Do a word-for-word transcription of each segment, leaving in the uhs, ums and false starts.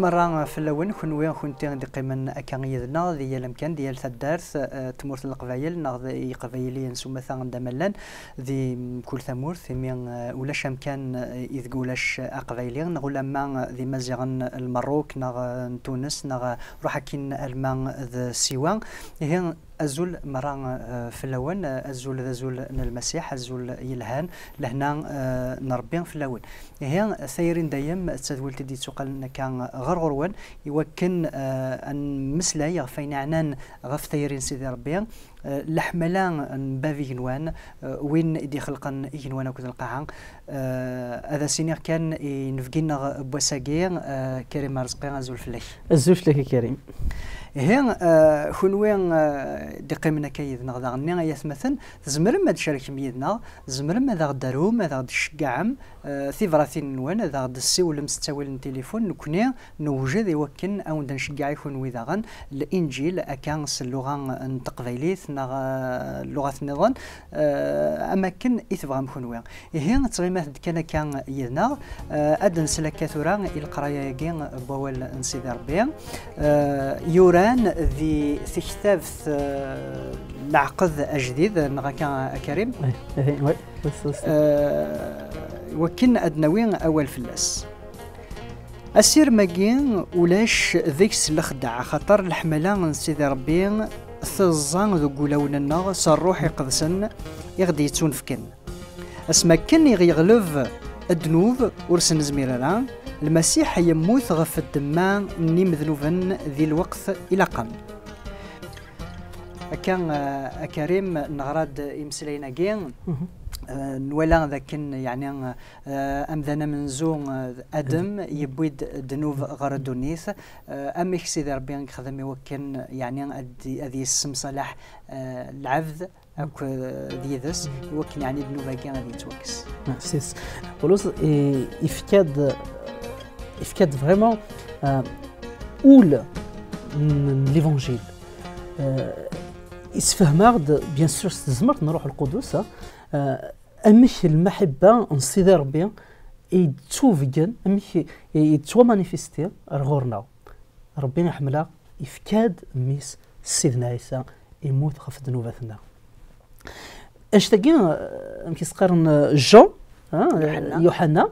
Merra fell-awen, kunwi, kunti i d-iqqimen akka yid-neɣ di yal amkan, di yal taddart, eh, tmurt n Leqbayel, neɣ d Iqbayliyen s umata anda ma llan, di mkul tamurt, imi, eh, ulac amkan, eh, ideg ulac Aqbayli, neɣ ulamma, eh, d Imaziɣen n Lmerruk, neɣ, eh, n Tunes, neɣ, eh, ruḥ akkin alma d Siwa. Ihi, azul merra, eh, fell-awen, eh, azul d azul n Lmasiḥ, azul yelhan, lehna, eh, n Ṛebbi fell-awen. Ihi, tayri n dayem d tadwilt i d-yettuqalen akka ɣer ɣur-wen, iwakken, eh, ad nemmeslay ɣef wayen yeɛnan ɣef tayri n Sidi Ṛebbi, eh, leḥmala n bab igenwan, eh, win i d-ixelqen igenwan akked lqaɛa. Eh, ad as-iniɣ kan i inebgi-nneɣ n wass-agi, eh, Karim Arezqi, azul fell-ak. Azul fell-ak a Karim. Ihi, eh, kunwi, eh, d-iqqimen akka yid-neɣ daɣen-nni, ay atmaten, tzemrem ad tcerkem yid-neɣ, tzemrem ad aɣ-d-tarum, ad aɣ-d-tceggɛem, eh, tibratin-nwen, ad aɣ-d-tessiwlem s ttawil n tilifun, nekkni newjed i wakken ad wen-d-nceggeɛ i kunwi daɣen, Linǧil, akka s lluɣa n teqbaylit neɣ, eh, lluɣat nniḍen, eh, am akken i tebɣam kunwi. Ihi, ttɣimat-d kan akka yid-neɣ, eh, ad d-nsel akka tura i leqraya-agi n wawal n Sidi Ṛebbi, eh, yuran di tektabt, eh, Leɛqed Ajdid, neɣ akka a Karim? Eh, eh, oui, oui, c'est ça. Eh, wakken ad d-nawi awal fell-as. Asirem-agi ulac deg-s lexdeɛ, axaṭer leḥmala n Sidi Ṛebbi teẓẓa deg wulawen-nneɣ s Ṛṛuḥ Iqedsen i ɣ-d-yettunefken. Asmi akken i ɣ-yeɣleb ddnub ur s-nezmir ara, Lmasiḥ yemmut ɣef ddemma n yimednuben di lweqt ilaqen. Akka, eh, a Karim, neɣra-d imeslayen-agi, mhm, eh, nwala d akken, yeɛni, eh, amdan amenzu, eh, Adem, mhm, yewwi-d ddnub ɣer ddunit. Eh, amek Sidi Ṛebbi i yexdem i wakken, yeɛni, ad, ad yessemṣalaḥ, eh, lɛebd akk, eh, d yid-s, i wakken, yeɛni, ddnub-agi ad yettwakkes? Ah, c'est, Paulus, eh, yefka-d, yefka-d vraiment, eh, ul n, n l'évangile. Eh, yessefhem-aɣ-d, bien sûr, s tezmert n Ṛṛuḥ Lqudus, eh, amek lmaḥibba n Sidi Ṛebbi i d-ttubeggen, amek i, i d-ttwamanifesti ar ɣur-neɣ. Ṛebbi iḥemmel-aɣ, yefka-d mmi-s, Sidna Ɛisa, yemmut ɣef ddnubat-nneɣ. Annect-agi, eh, amek i s-qqaren, eh, Jean, eh, Yuḥenna. Yuḥenna,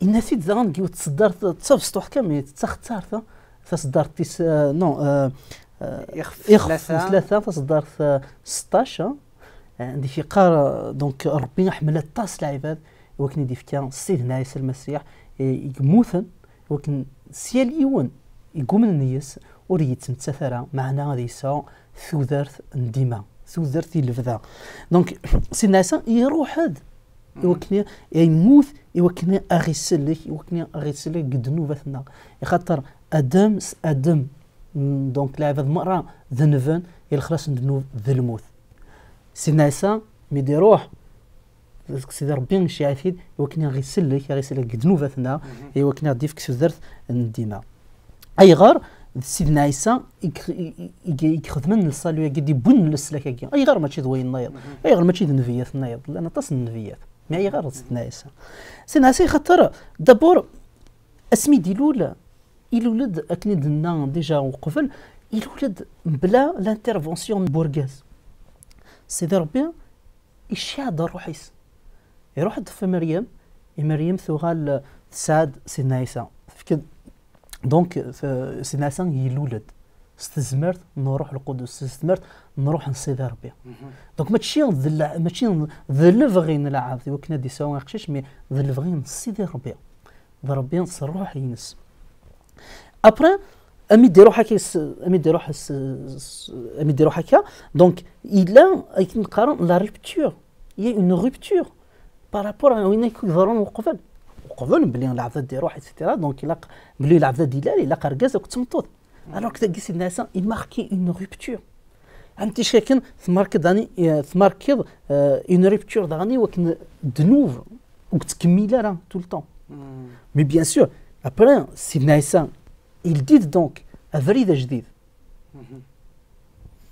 yenna-t-id daɣen deg yiwet tseddart d tabesṭuḥt kan, mais d taxettart, eh, taseddart tis, eh, non, eh, eh, ixef, ixef tlata, tlata, taseddart, eh, seṭṭac, eh, eh, anda i yeqqar, eh, donc, Ṛebbi iḥemmel aṭas lɛibad, i wakken i d-yefka Sidna Ɛisa Lmasiḥ, eh, i yemmuten, i wakken s yal yiwen i yumnen yis ur yettmettat ara, meɛna ad yesɛu tudert n dima, tudert i lebda. Donc, Sidna Ɛisa iruḥ-d i wakken i, yemmut, i wakken a ɣ-isellek, i wakken a ɣ-isellek deg ddnubat-nneɣ. Ixaṭer Adem s Adem, mm, donc, lɛibad merra denben, i lexlaṣ n ddnub d lmut. Sidna Ɛisa, mi d-iruḥ, Sidi Ṛebbi iceyyeɛ-it-id i wakken a ɣ-isellek, a ɣ-isellek deg ddnubat-nneɣ, mhm, i wakken a ɣ-d-yefk tudert n dima. Ayɣer d Sidna Ɛisa i, i, i, i ixedmen le salut-agi, i d-yewwin leslak-agi? Ayɣer mačči d wayen nniḍen? Mhm. Ayɣer mačči d nnbiyyat nniḍen? Llan aṭas n nnbiyyat. Mais ayɣer d Sidna Ɛisa? Sidna Ɛisa, ixaṭer, d'abord, asmi d-ilul, ilul-d, akken i d-nenna déjà uqbel, ilul-d mebla l'intervention n urgaz. Sidi Ṛebbi iceyyeɛ-d Ṛṛuḥ-is. Iruḥ-d ɣef Meryem, i Meryem tuɣal tesɛa-d Sidna Ɛisa. Tefka-d, donc, t-, Sidna Ɛisa ilul-d s tezmert n Ṛṛuḥ Lqudus, s tezmert n Ṛṛuḥ n Sidi Ṛebbi. Mhm. Donc, mačči d la-, mačči d lebɣi n lɛebd i wakken ad d-yesɛu aqcic, mais d lebɣi n Sidi Ṛebbi. D Ṛebbi s Ṛṛuḥ-ines. Après, ami d-iruḥ akka, s-, ami d-iruḥ s-, s-, ami d-iruḥ akka, donc, yella akken qqaren la rupture. Il y a une rupture par rapport à win akk iḍerrun uqbel. Uqbel, belli lɛebd ad d-iruḥ, et cetera. Donc, ilaq, belli lɛebd ad d-ilal, ilaq argaz akked tmeṭṭut. Alors que dagi, Sidna Ɛisa, il marque une rupture. Am ticki akken tmarkeḍ, ani, eh, tmarkeḍ, eh, une rupture daɣen i wakken ddnub ur yettkemmil ara tout le temps. Mm. Mais bien sûr, après, Sidna Ɛisa, il dit donc, abrid ajdid. Mhm.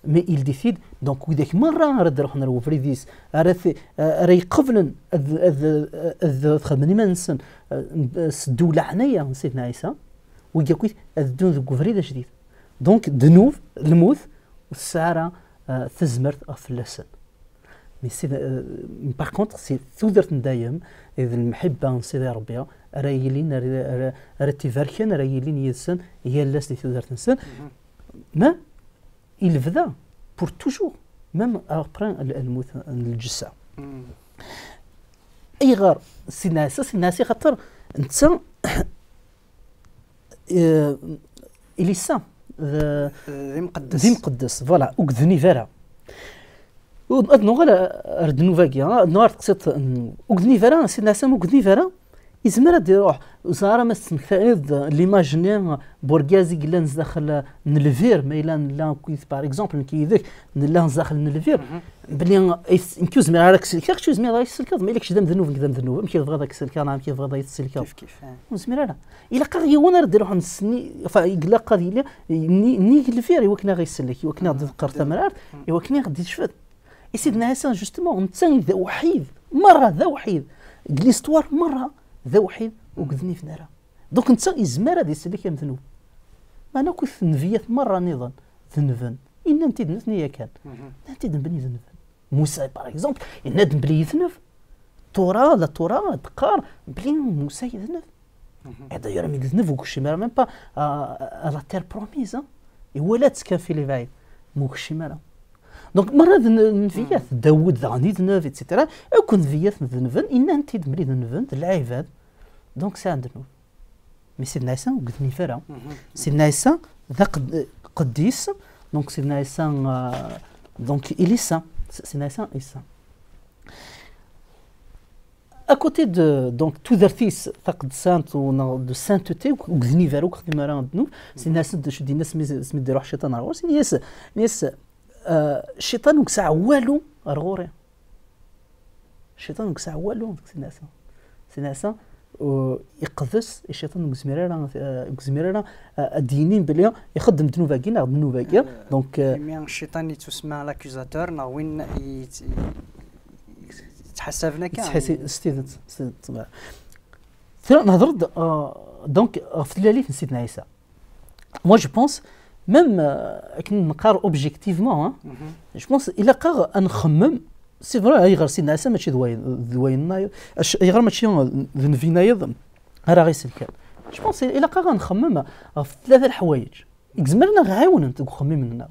Mais il dit-it-id, donc, widak merra ara d-ruḥen ar ubrid-is, ara t-, ara iqeblen ad, ad, ad xedmen iman-nsen, eh, s ddewla ɛnaya n Sidna Ɛisa, Wigi akk ad ddun deg ubrid ajdid. Donc, ddnub, lmut, ur tesɛi ara, euh, tazmert ɣef fell-asen. Mais si, euh, par contre, si tudert n dayem, d lemḥibba n Sidi Ṛebbi, ara yilin, ara, ara, ara tt-ibarken, ara yilin yid-sen yal ass di tudert-nsen. Mais i lebda, pour toujours, même après l-, lmut n lǧessa. Ayɣer Sidna Ɛisa? Sidna Ɛisa xaṭer netta, euh, il est saint, d, d imqeddes. D imqeddes, voilà, ur yednib ara. U-, ad nuɣal ar ddnub-agi, ad nuɣal ar teqsiṭ n, ur yednib ara, Sidna Ɛisa ur yednib ara, izmer ad iruḥ. Ur ẓriɣ ara ma tesmektayeḍ l'image-nni n urgaz i yellan zdaxel n lbir, ma yella nella akkit, par exemple, nekk yid-k, nella zdaxel n lbir, belli is-, nekk ur zmireɣ ara ad k-selkeɣ, kečč ur zmireḍ ara ad k-selkeḍ, ma yella kečč d amednub, nekk d amednub, amek i tebɣiḍ ad k-selkeɣ, neɣ amek i tebɣiḍ ad yi-tselkeḍ? Kif, kif, eh. Ur nezmir ara. Ilaq-aɣ yiwen ara d-iruḥen s-, ni-, enfin, ilaq ad yili ni-, nnig lbir i wakken ad aɣ-isellek, i wakken ad aɣ-d-iḍeqqer tamrart, i wakken ad aɣ-d-icfed. I Sidna Ɛisa, justement, netta i d awḥid, merra d awḥid. Deg l'histoire merra d awḥid ur yedniben ara. Donc netta izmer ad isellek amednub. Meɛna akk nnbiyat merra nniḍen denben. Nnan-t-id nutni yakan. Nnan-t-id belli denben. Musa, par exemple, yenna-d belli yedneb. Tura, la Tura teqqar belli Musa yedneb. Et d'ailleurs, mi yedneb, ur yekcim ara même pas à, à la terre promise, hein. Iwala-tt kan fi lebɛid. Ma ur yekcim ara. Donc, merra d n-, nnbiyat, Dawed daɣen yedneb, et cetera. Akk nnbiyat denben, nnan-t-id belli denben, d lɛibad. Donc, sɛan ddnub. Mais Sidna Ɛisa ur yednib ara. Sidna Ɛisa d aqed-, qeddis, donc Sidna Ɛisa, euh, donc il est saint. S-, Sidna Ɛisa est saint. À côté de, donc, tudert-is taqedsant u neɣ de sainteté, ur yednib ara, ur yexdim ara ddnub, Sidna Ɛisa d acu d-yenna asmi, asmi d-iruḥ cciṭan ɣer ɣur-s, yenna-yas, yenna-yas, euh, cciṭan ur yesɛi walu ɣer ɣur-i. Cciṭan ur yesɛi walu deg Sidna Ɛisa. Sidna Ɛisa, uh, iqdes, i cciṭan ur yezmir ara, uh, ur yezmir ara, uh, ad d-yini belli ixeddem ddnub-agi neɣ ddnub-agi. Euh, donc, euh, imi cciṭan yettusemma l'accusateur, neɣ win i, i, yettḥasaben akka. Yettḥasi-, s tidet, s tidet. Tura, nehder-d, uh, donc, ɣef tlalit n Sidna Ɛisa. Moi, je pense, même, euh, akken neqqar objectivement, hein, je pense, ilaq-aɣ ad nxemmem, c'est vrai, ayɣer Sidna Ɛisa mačči d wayen, d wayen-nnayeḍ, ac-, ayɣer mačči d nnbi-nnayeḍ ara ɣ-iselken. Je pense, ilaq-aɣ ad nxemmem ɣef tlata leḥwayeǧ i izemren ad ɣ-ɛiwnen deg uxemmim-nneɣ.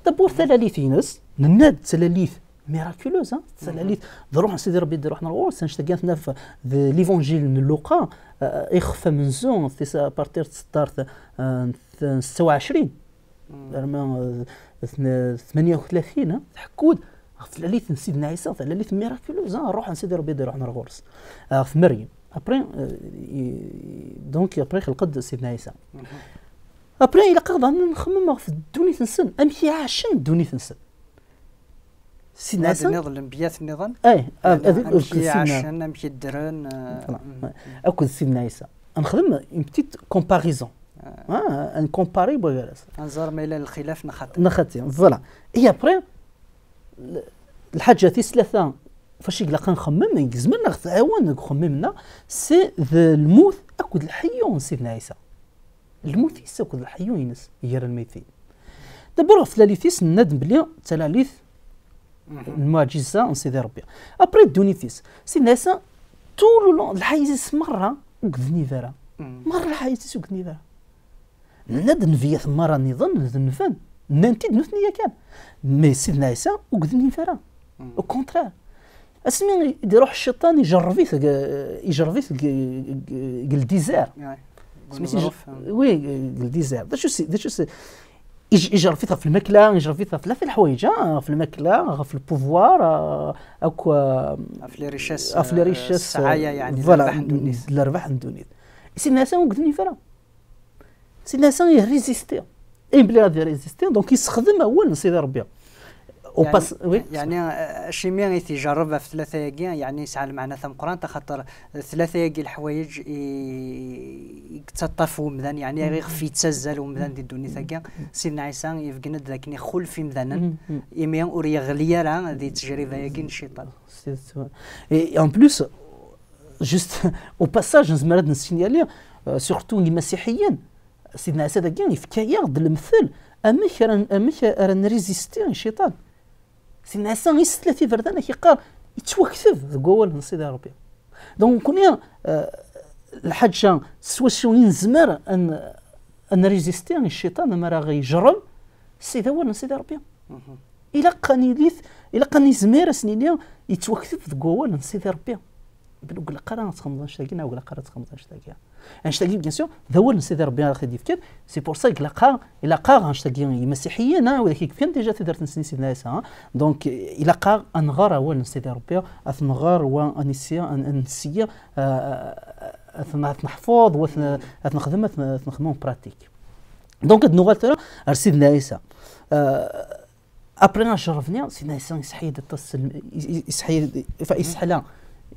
D'abord, talalit-ines, nenna-d d talalit miraculeuse, hein, d talalit d Ṛṛuḥ n Sidi Ṛebbi d-iṛuḥen ɣur-s, annect-agi ad t-naf d l'Évangile n Luqa, euh, ixef amenzu, tis-, à partir de tseṭṭart, euh, n t-, n setta u ɛecrin. Arma, euh, tn-, tmanya u tlatin, hein, tḥekku-d ɣef tlalit n Sidna Ɛisa, talalit miraculeuse, hein, Ṛṛuḥ n Sidi Ṛebbi d-iṛuḥen ɣur-s. Ɣef Meryem. Après, euh, i-, donc, après, xelq-d Sidna Ɛisa. Après, ilaq-aɣ daɣen ad nxemmem ɣef ddunit-nsen, amek i ɛacen ddunit-nsen. Sidna Ɛisa. Ad nniḍ lenbiyat nniḍen? Eh, ad, ad, amek i ɛacen, amek i ddren, eh, voilà. Akked Sidna Ɛisa. Ad nexdem une petite comparaison. Ah, ad ncompari gar-asen. Ad nẓer ma yella lxilaf neɣ xaṭi. Neɣ xaṭi, voilà. Et après, l-, lḥaǧa tis tlata, fac i ilaq ad nxemmem, i yezmer ad ɣ-tɛawen deg uxemmim-nneɣ, c'est d lmut akked lḥeyyu n Sidna Ɛisa. Lmut-is akked lḥeyyu-ines gar lmaytin. D'abord, ɣef tlalit-is, nenna-d belli d talalit n lmuɛǧiza n Sidi Ṛebbi. Après, ddunit-is. Sidna Ɛisa, tout le long, lḥayat-is merra, ur yednib ara. Merra lḥayat-is ur yednib ara. Nenna-d nnbiyat merra nniḍen, denben. Nnan-t-id nutni yakan. Mais Sidna Ɛisa, ur yednib ara. Au contraire. Asmi i d-iruḥ cciṭan, ijerreb-it deg, ijerreb-it deg, deg, deg ldizer. Ouais. Asmi i-, oui, deg ldizer. D acu si, d acu si, ij-, ijerreb-it ɣef lmakla, ijerreb-it ɣef tlata leḥwayeǧ, ah, ɣef lmakla, ɣef le pouvoir, ah, akk, ah, ɣef les richesses, ɣef les richesses, ssaɛaya, yeɛni, voilà, lerbaḥ n ddunit. Lerbaḥ n ddunit. Sidna Ɛisa ur yednib ara. Sidna Ɛisa irrésisti. Ayen belli ad irrésisti, donc yessexdem awal n Sidi Ṛebbi. Yeɛni, oui, yeɛni, eh, acimi i t-ijerreb ɣef tlata-agi, yeɛni yesɛa lmeɛna tameqqrant, axaṭer, eh, tlata-agi leḥwayeǧ i, i yettaṭṭaf wemdan, yeɛni iɣef yettazzal wemdan di ddunit-agi, Sidna Ɛisa ibeggen-d d akken ixulef imdanen, imi ur yeɣli ara di ttejriba-agi n cciṭan. Et en plus, juste au passage, nezmer ad nessignali, euh, surtout imasiḥiyen, Sidna Ɛisa dagi yefka-yaɣ-d lemtel amek ara, amek ara nrizisti i cciṭan. Sidna Ɛisa isla tiberdan ak-iqqar, yettwakteb deg wawal n Sidi Ṛebbi. Donc, nekkni, euh, lḥaǧa s wacu i nezmer ad n-, ad nrizisti i cciṭan, mi ara ɣ-ijerreb, s d awal n Sidi Ṛebbi. Ilaq ad nili, ilaq ad nizmir ad s-nini, yettwakteb deg wawal n Sidi Ṛebbi. Belli ur ilaq ara ad txedmeḍ annect-agi, neɣ ur ilaq ara ad txedmeḍ annect-agi. Annect-agi, bien sûr, d awal n Sidi Ṛebbi ara ɣ-t-id-yefken. C'est pour ça, ilaq-aɣ, ilaq-aɣ annect-agi, imasiḥiyen, hein, widak i yefkan déjà tudert-nsen i Sidna Ɛisa, hein. Donc, ilaq-aɣ ad nɣer awal n Sidi Ṛebbi, ad t-nɣer wa, ad nissi, ad, ad nessi, euh, ad t-, ad t-neḥfeḍ, wa ad t-, ad t-nexdem, ad t-, ad t-nexdem en pratique. Donc, ad nuɣal tura ar Sidna Ɛisa. Euh, Après ajerreb-nni, Sidna Ɛisa iseḥya-d aṭas n-, i-, i-, iseḥya-d, enfin, iseḥla,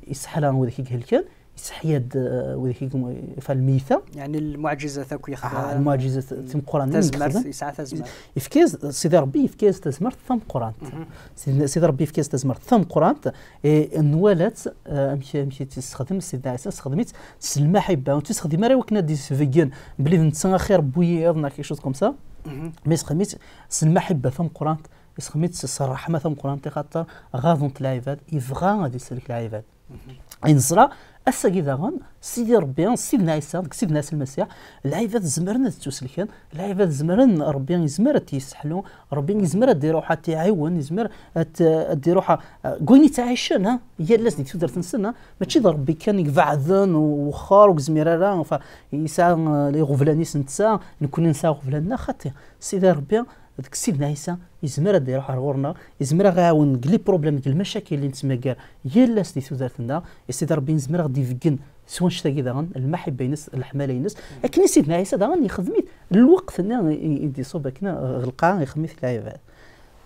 iseḥla widak i ihelken, iseḥya-d, euh, widak i gum-, enfin, lmeyta. Yeɛni lmuɛǧizat akk yexdem. Ah, lmuɛǧizat timeqqranin i tazmert, yexdem. Yesɛa tazmert. Yefka-yas, Sidi Ṛebbi yefka-yas tazmert tameqqrant. Mhm. Sidna, Sidi Ṛebbi yefka-yas tazmert tameqqrant, et nwala-tt, euh, amek, amek i tt-yessexdem Sidna Ɛisa, yessexdem-itt s lmaḥibba, ur tt-yessexdim ara i wakken ad d-isbeggen belli d netta axir n wiyiḍ, neɣ quelque chose comme ça. Mhm. Mais yessexdem-itt s lmaḥibba tameqqrant, yessexdem-itt s ṛṛeḥma tameqqrant, axaṭer ɣaḍen-t lɛibad, yebɣa ad isellek lɛibad. Mhm. I neẓra, ass-agi daɣen, Sidi Ṛebbi, Sidna Ɛisa, deg Sidna Ɛisa Lmasiḥ, lɛibad zemren ad ttuselken, lɛibad zemren, Ṛebbi yezmer ad t-yesseḥlu, Ṛebbi yezmer ad d-iruḥ ad t-iɛiwen, yezmer ad t-, ad d-iruḥ a-, deg wayen i ttɛicen, ha? Yal ass deg tudert-nsen, ha? Mačči d Ṛebbi kan i ibeɛden u-, wexxer ur yezmir ara, enfin, yesɛa, eh, iɣeblan-is netta, nekkni nesɛa iɣeblan-nneɣ, xaṭi. Sidi Ṛebbi, deg Sidna Ɛisa, yezmer ad d-iruḥ ar ɣur-neɣ, yezmer ad ɣ-iɛawen deg les problèmes, deg lmacakil i nettmagar yal ass di tudert-nneɣ. I Sidi Ṛebbi yezmer ad ɣ-d-ibeggen s wanect-agi daɣen, lmaḥibba-ines, leḥmala-ines. Akken i Sidna Ɛisa daɣen yexdem-it, lweqt-nni i, i, i d-iṣub akken ɣer lqaɛa, yexdem-it lɛibad.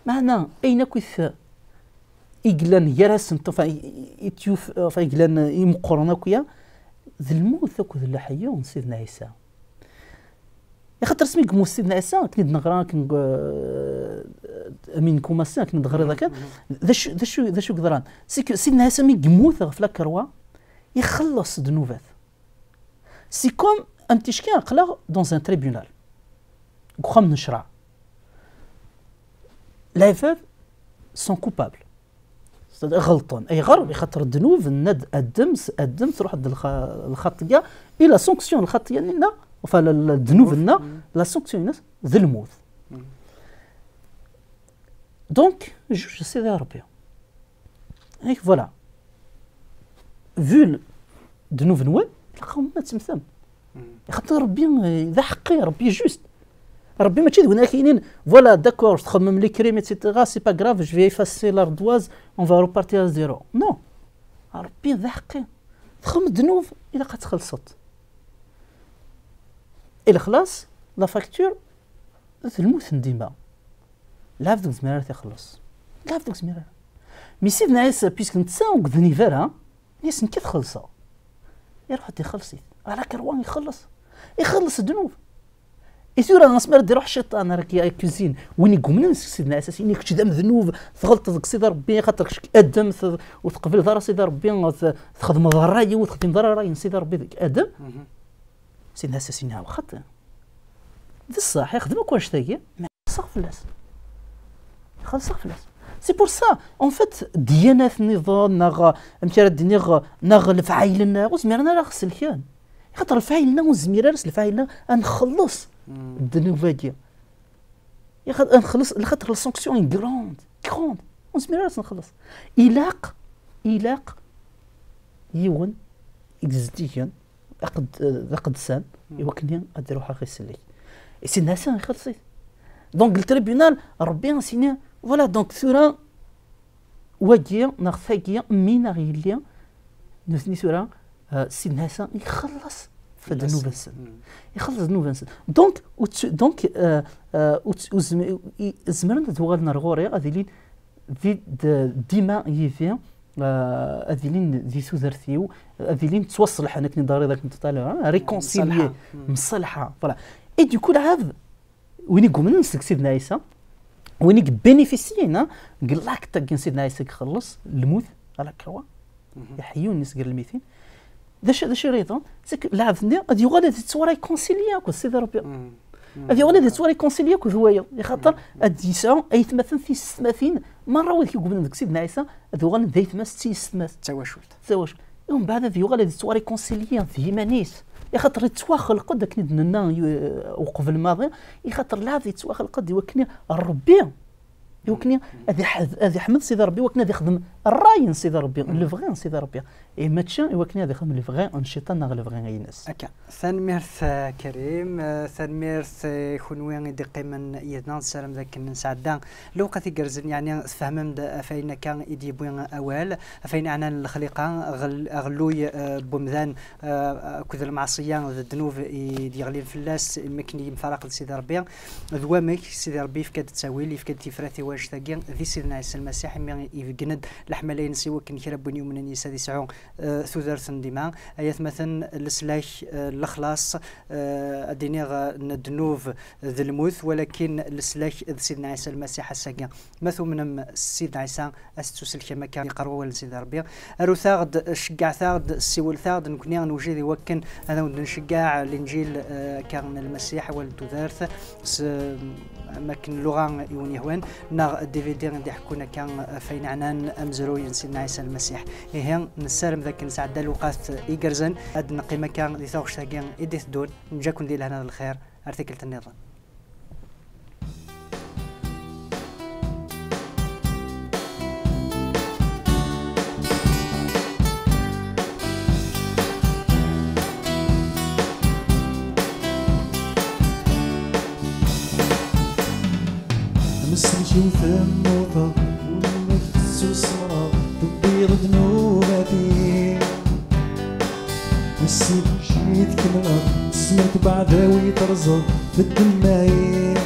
Meɛna, ayen akk i t-, i yellan gar-asent, enfin, i, i, i tyuf-, enfin, i yellan imeqqren akk-ya, d lmut akked leḥyu n Sidna Ɛisa. Axaṭer asmi yemmut Sidna Ɛisa, akken i d-neɣra, akken, euh, amin nkumaṣi, akken i d-ɣriḍ akken, d acu, d acu, d acu yeḍran? C'est que Sidna Ɛisa mi yemmut ɣef la croix, ixelleṣ ddnubat. C'est comme am ticki aql-aɣ dans un tribunal. Deg uxxam n ccreɛ. Lɛibad sont coupables. C'est-à-dire, ɣelṭen. Ayɣer? Ixaṭer ddnub, nna-d addem, s addem, truḥ-d lxa-, lxaṭya, et la sanction, lxaṭya-nni, enfin, la, la, ddnub-nneɣ, la sanction-ines, d lmut. Donc, juge Sidi Ṛebbi. Et voilà. Vu le ddnub-nwen, ilaq-awen ad temmtem. Xaṭer Ṛebbi, eh, d aḥeqqi, Ṛebbi juste. Ṛebbi mačči d win ara k-yinin, voilà, d'accord, txemmem les crimes, et cetera, c'est pas grave, je vais effacer l'ardoise, on va repartir à zéro. Non. Ṛebbi d aḥeqqi. Txemmem ddnub, ilaq ad txellṣeḍ. Et lexlaṣ, la facture, d lmut n dima. Lɛebd ur yezmir ara ad t-ixelleṣ. Lɛebd ur yezmir ara. Mi Sidna Ɛisa, puisque netta ur yednib ara, yes, nekk ad xellṣeɣ. Iruḥ ad t-ixelleṣ-it. Ala, kker wa ixelleṣ. Ixelleṣ ddnub. I tura, asmi ara d-iruḥ cciṭan, ara k-, akuzin, win i yumnen s Sidna Ɛisa, s-, ini kečč d amednub, tɣelṭeḍ deg Sidi Ṛebbi, xaṭer kečč addem, t-, ur teqbileḍ ara Sidi Ṛebbi, t-, txedmeḍ ṛṛay-iw, ur texdimeḍ ara ṛṛay n Sidi Ṛebbi deg addem. Sidna Ɛisa s-, ini xaṭi. D ṣṣeḥ, ixdem akk annect-agi, mais xellṣeɣ fell-as. Xellṣeɣ fell-as. C'est pour ça, en fait, ddyanat nniḍen, neɣ, amek ara d-iniɣ, neɣ lefɛayel-nneɣ, ur zmiren ara ad ɣ-selken. Xaṭer lefɛayel-nneɣ ur nezmir ara s lefɛayel-nneɣ ad nxelleṣ ddnub-agi. Ixaṭ-, ad nxelleṣ, lxaṭer la sanction est grande, grande. Ur nezmir ara ad tt-nxelleṣ. Ilaq, ilaq yiwen i izeddigen, aqed-, d aqedsan, i wakken ad d-iruḥ ad ɣ-isellek. I Sidna Ɛisa ixelleṣ-it. Donc, le tribunal, Ṛebbi a s-ini, voilà, donc tura, wagi, neɣ tagi, mmi neɣ yelli, nutni tura, euh, Sidna Ɛisa ixelleṣ ddnub-nsen. Ixelleṣ ddnub-nsen. Donc, ur ttu-, donc, euh, euh, ur ttu-, ur zem-, i-, zemren ad uɣalen ar ɣur-i, ad ilin di, d-, dima yid-i, euh, ad ilin di tudert-iw, ad ilin ttwaṣelḥen akken i d-terriḍ akken tout à l'heure, hein, réconcilier, mṣalḥa. Voilà. Et du coup, lɛebd, win i yumnen seg Sidna Ɛisa, win i yebénéficien, hein, deg l'acte-agi n Sidna Ɛisa i ixelleṣ lmut, à la croix, iḥeyyun-nni seg lmitin, D acu, d acu i ɣiḍen? C'est que lɛebd-nni ad yuɣal ad yettwaréconcilier akked Sidi Ṛebbi. Mm. Mm. Ad yuɣal ad yettwaréconcilier akked waya. Ixaṭer ad d-yesɛu aytmaten, tisetmatin, merra wid i yugmen deg Sidna Ɛisa, ad uɣalen d aytmas d tisetmas. D tawacult. D tawacult. Umbeɛd ad yuɣal ad yettwaréconcilier d yiman-is. Ixaṭer yettwaxleq-d, akken i d-nenna, y-, uqbel maḍi, ixaṭer lɛebd yettwaxleq-d i wakken Ṛebbi, i wakken ad iḥed-, ad iḥmed Sidi Ṛebbi, i wakken ad ixdem ṛṛay n Sidi Ṛebbi, n lebɣi n Sidi Ṛebbi. I mačči i wakken ad ixdem lebɣi n cciṭan neɣ lebɣi-ines. Akka. Tanemmirt, eh, Karim. Eh, tanemmirt, eh, kunwi i d-iqqimen yid-neɣ. Nessaram d akken nesɛedda lewqat igerrzen, yeɛni tfehmem-d ɣef wayen akka i d-yewwi awal, ɣef wayen ɛnan lexliqa, ɣel-, aɣelluy, eh, n wemdan, eh, akked lmeɛṣiyya d ddnub i d-yeɣlin fell-as, imi akken i yemfaraq d Sidi Ṛebbi, d wamek Sidi Ṛebbi yefka-d ttawil, yefka-d tifrat i wannect-agi di Sidna Ɛisa Lmasiḥ, imi ibeggen-d leḥmala-ines i wakken kra n win yumnen yis ad yesɛu, eh, tudert n dima. Ay atmaten, leslak, eh, lexlaṣ, eh, ad d-iniɣ, eh, n ddnub d lmut, walakin leslak d Sidna Ɛisa Lmasiḥ ass-agi. Ma tumnem s Sidna Ɛisa, ad tettuselkem akka, yeqqar wawal n Sidi Ṛebbi. Arut-aɣ-d, ceggɛet-aɣ-d, ssiwlet-aɣ-d, nekkni newjed i wakken ad awen-d-nceggeɛ Linǧil, eh, akka n Lmasiḥ, awal n tudert, s, am akken lluɣa i wen-yehwan, neɣ D V D i d-iḥekkun akka ɣef wayen ɛnan amezruy n Sidna Ɛisa Lmasiḥ. Ihi, nessaram d akken nesɛedda lewqat igerrzen. Ad neqqim akka di taɣect-agi i d-iteddun. Neǧǧa-ken di lehna d lxir. Ar tikkelt nniḍen. Mselk-iw temmuteḍ, ul-inek tessusmeḍ, tewwiḍ ddnubat-iw. Messi kullci tkemmleḍ, tezmer tbeɛdawi terẓeḍ, f ddemma-iw,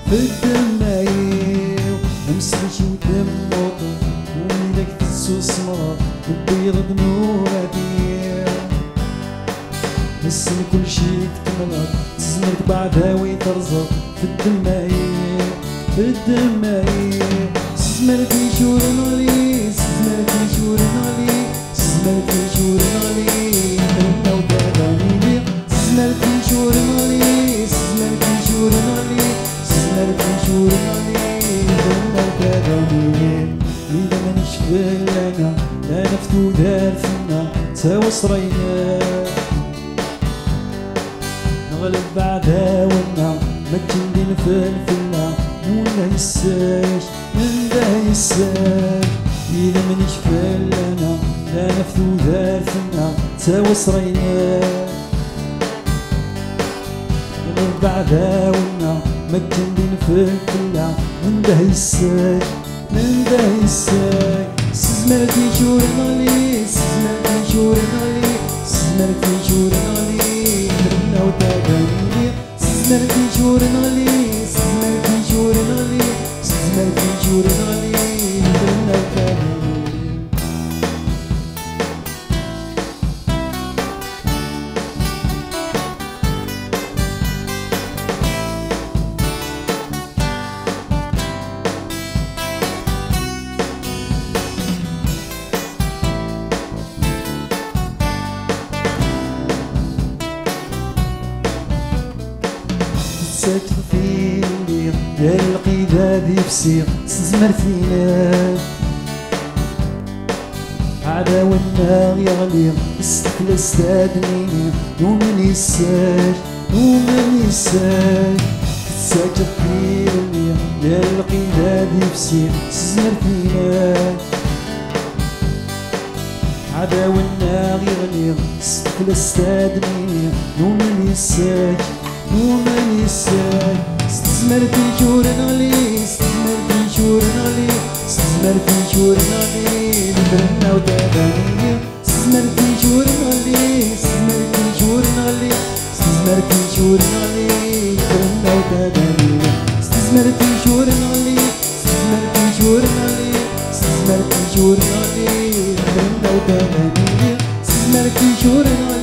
f ddemma-iw. Mselk-iw temmuteḍ, ul-inek tessusmeḍ, tewwiḍ ddnubat-iw. Nessen kullci tkemmleḍ, tezmer tbeɛdawi terẓeḍ, f ddemma-iw, f ddemma-iw. S tezmert-ik ur neɣli, s tezmert-ik ur neɣli, s tezmert-ik ur neɣli, terna-w tadamini. S tezmert-ik ur neɣli, s tezmert-ik ur neɣli, s tezmert-ik ur neɣli, terna-w tadamini. Idammen-ik fell-aneɣ, llan ɣef tudert-nneɣ, ttawasra-inek. Neɣleb aɛdaw-nneɣ, makken d infelfel-nneɣ, nunda yes-k, nunda yes-k. Idammen-ik fell-aneɣ, llan ɣef tudert-nneɣ, ttawasra-inek. Neɣleb aɛdaw-nneɣ, makken d infelfel-nneɣ, nunda yes-k. Nenda yes-k, s tezmert-ik ur neɣli, s tezmert-ik ur neɣli, s tezmert-ik ur neɣli, trenna-w tadamini. S tezmert-ik ur neɣli, s tezmert-ik ur neɣli, s tezmert-ik ur neɣli, trenna-w tadamini. Tettakeḍ fell-i yal lqid ad ifsi s tezmert-inek. Aɛdaw-nneɣ yeɣli s teflest ad nini numen yes-k, numen yes-k. Tettakeḍ fell-i yal lqid ad ifsi s tezmert-inek. Aɛdaw-nneɣ yeɣli s teflest ad nini numen yes-k, numen yes-k. S tezmert-ik ur neɣli, s tezmert-ik ur neɣli, s tezmert-ik ur neɣli, trenna-w tadamini. S tezmert-ik ur neɣli, s tezmert-ik ur neɣli, s tezmert-ik ur neɣli, trenna-w tadamini. S tezmert-ik ur neɣli, s tezmert-ik ur neɣli, s tezmert-ik ur neɣli, trenna-w tadamini. S tezmert-ik ur neɣli.